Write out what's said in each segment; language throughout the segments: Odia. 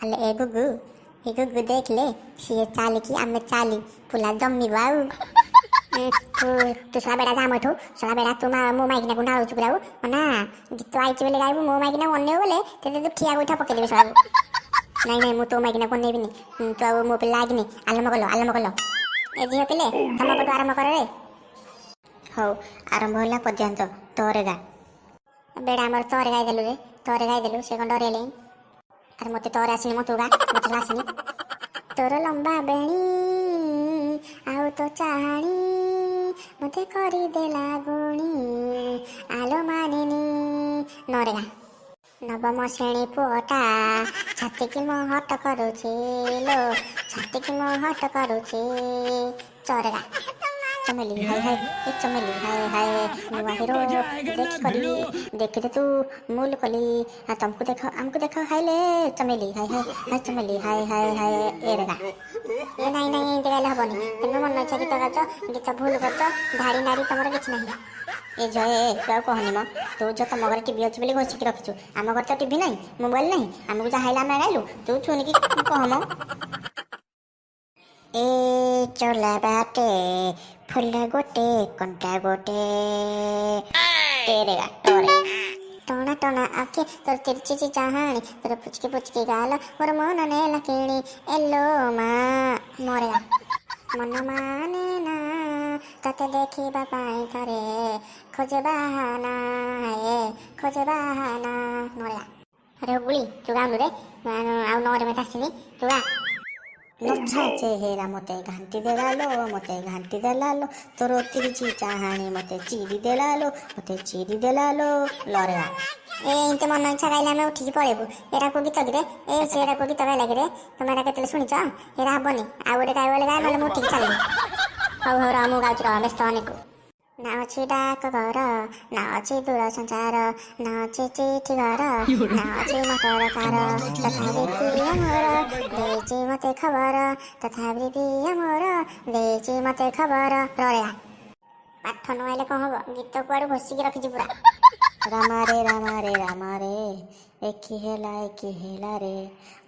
ଆଲେ ଏ ଗୁଗୁ, ଏ ଗୁଗୁ, ଦେଖିଲେ ସିଏ ଚାଲିକି ଆମେ ଚାଲି ପୁଲା ଜମିବ। ଆଉ ତୁ ତୁ ଶଳା ବେଡ଼ା, ଯା ଏଠୁ ଶଳା ବେଡ଼ା। ତୁ ମା ମୋ ମାଇକିନାକୁ ନାଳୁଛୁ ପୁରା। ଆଉ ନା ଗୀତ ଆଇଛି ବୋଲି ଗାଇବୁ, ମୋ ମାଇକିନାକୁ ଅନେଇବୁ ବୋଲେ ତତେ ତୁ ଠିଆ ଗୋଇଠା ପକେଇଦେବି ଶଳାକୁ। ନାଇଁ ନାଇଁ, ମୁଁ ତୋ ମାଇକିନାକୁ ଅନେଇବିନି। ତୁ ଆଉ ମୋ ପିଲା ଲାଗିନି। ଆରମ୍ଭ କଲ, ଆରମ୍ଭ କଲ। ଏ ଝିଅ ପିଲେ, ତମ ପଟୁ ଆରମ୍ଭ କର ରେ। ହଉ, ଆରମ୍ଭ ହେଲା ପର୍ଯ୍ୟନ୍ତ ତୋରେ ଗା। ବେଡ଼ା, ଆମର ତରେ ଗାଇଦେଲୁ ରେ, ତରେ ଗାଇଦେଲୁ। ସେ କଣ ଡରେଇଲେ? ଆରେ ମତେ ତରେ ଆସିନି ମ, ତୁ ଗା, ମତେ ଆସିନି। ତୋର ଲମ୍ବା ବେଣୀ ଆଉ ତୋ ଚାହାଣୀ ମତେ କରିଦେଲା ଗୁଣି, ଆଲୋ ମାନିନି। ନରେ ଗା। ନବମ ଶ୍ରେଣୀ ପୁଅଟା ଛାତିକି ମୋ ହଟ କରୁଛି ଲୋ, ଛାତିକି ମୋ ହଟ କରୁଛି। ଚରେ ଗା। ଚମେଲି ହାय ହାୟ, ଏ ଚମେଲି ହାୟ ହାୟ, ନୂଆ ହିରୋ ଦେଖି କରି ଦେଖିଦେ ତୁ ମୁଲ କଲି। ତମକୁ ଦେଖ, ଆମକୁ ଦେଖ, ହାଇଲେ ଚମେଲି ହାୟ ହାୟ ହାୟ, ଚମେଲି ହାୟ ହାୟ ହାୟ। ଏରେ ଗା। ଏ ନାଇଁ ନାଇଁ, ଏମିତି ଗାଇଲେ ହବନି। ତମେ ମନ ଇଚ୍ଛା ଗୀତ ଗାଉଛ, ଗୀତ ଭୁଲ କରୁଛ, ଧାଡ଼ି ନାଡ଼ି ତମର କିଛି ନାହିଁ। ଏ ଜୟ, ଏ ତୁ ଆଉ କହନି ମ। ତୁ ଯୋଉ ତମ ଘରେ ଟିଭି ଅଛି ବୋଲି ଘୋଷିକି ରଖିଛୁ, ଆମ ଘରେ ତ ଟିଭି ନାହିଁ, ମୋବାଇଲ ନାହିଁ। ଆମକୁ ଯାହା ହେଲା ଆମେ ଗାଇଲୁ, ତୁ ଶୁଣିକି କହ ମ। ଏ ଚଲା ବାଟେ ଫୁଲ ଗୋଟେ କଣ୍ଟା ଗୋଟେ। ଟେରେ ଗା, ଟରେ। ଟଣା ଟଣା ଆଖି ତୋର, ତିର୍ଛିଛି ଚାହାଣୀ ତୋର, ପୁଚକି ପୁଚକି ଗାଲ ମୋର ମନ ନେଲା କିଣି, ଏଲୋ ମା। ମରେ ଗା। ମନ ମାନେ ନା ତତେ ଦେଖିବା ପାଇଁ ଥରେ, ଖୋଜେ ବାହାନା ଏ ଖୋଜେ ବାହାନା। ନରେ ଗା। ଆରେ ଗୁଳି, ତୁ ଗାଉନୁ ରେ। ଆଉ ନରେ ମତେ ଆସିନି, ତୁ ଗା। ନଛା ଚେହେରା ମତେ ଘାଣ୍ଟି ଦେଲା ଲୋ, ମତେ ଘାଣ୍ଟି ଦେଲା ଲୋ, ତୋର ତିରିଛି ଚାହାଣୀ ମତେ ଚିରି ଦେଲା ଲୋ, ମତେ ଚିରି ଦେଲା ଲୋ। ଲରେ ଗା। ଏ ଏମିତି ମନ ଇଚ୍ଛା ଗାଇଲେ ଆମେ ଉଠିକି ପଳେଇବୁ। ଏରା କୋଉ ଗୀତ କିରେ? ଏ ସେରା କୋଉ ଗୀତ ଗାଇଲା କିରେ? ତମେ ଏରା କେତେବେଳେ ଶୁଣିଛ? ଏରା ହବନି। ଆଉ ଗୋଟେ ଗାଇବ ବୋଲେ ଗାଏ, ନହେଲେ ମୁଁ ଉଠିକି ଚାଲିବି। ହଉ ହଉ, ରହ, ମୁଁ ଗାଉଛି, ରହ, ବ୍ୟସ୍ତ ହନି। ନା ଅଛି ଡାକ ଘର, ନା ଅଛି ଦୂର ସଞ୍ଚାର, ନା ଅଛି ଚିଠି ଘର, ନା ଅଛି ମଟର କାର, ତଥାପି ପ୍ରିୟ ମୋର ଦେଇଛି ମତେ ଖବର, ତଥାପି ପ୍ରିୟ ମୋର ଦେଇଛି ମତେ ଖବର। ରରେ। ପାଠ ନ ଆଇଲେ କଣ ହବ, ଗୀତ କୁଆଡୁ ଘୋଷିକି ରଖିଛି ପୁରା। ରାମାରେ ରାମାରେ ରାମାରେ, ଏକି ହେଲା ଏକି ହେଲା ରେ,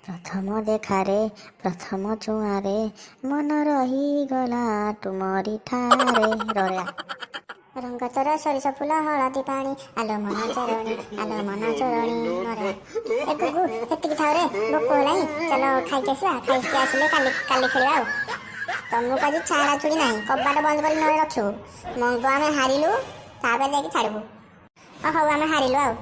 ପ୍ରଥମ ଦେଖାରେ ପ୍ରଥମ ଛୁଆଁରେ ମନ ରହିଗଲା ତୁମରି ଠାରେ। ରରେ। ରଙ୍ଗ ତୋର ସୋରିଷ ଫୁଲ ହଳଦୀ ପାଣି, ଆଲୋ ମନ ଚୋରଣୀ, ଆଲୋ ମନ ଚୋରଣୀ। ନରେ। ଏ ଗୁଗୁ, ଏତିକି ଥାଉ ରେ, ଭୋକ ହେଲାଣି। ଚାଲ ଖାଇକି ଆସିବା। ଖାଇକି ଆସିଲେ କାଲି କାଲି ଖେଳିବା। ଆଉ ତମକୁ ଆଜି ଛାଡ଼ା ଛୁଡ଼ି ନାହିଁ। କବାଟ ବନ୍ଦ କରି ନହେଲେ ରଖିବୁ। ମଙ୍ଗ ଆମେ ହାରିଲୁ, ତାପରେ ଯାଇକି ଛାଡ଼ିବୁ। ହଉ, ଆମେ ହାରିଲୁ ଆଉ।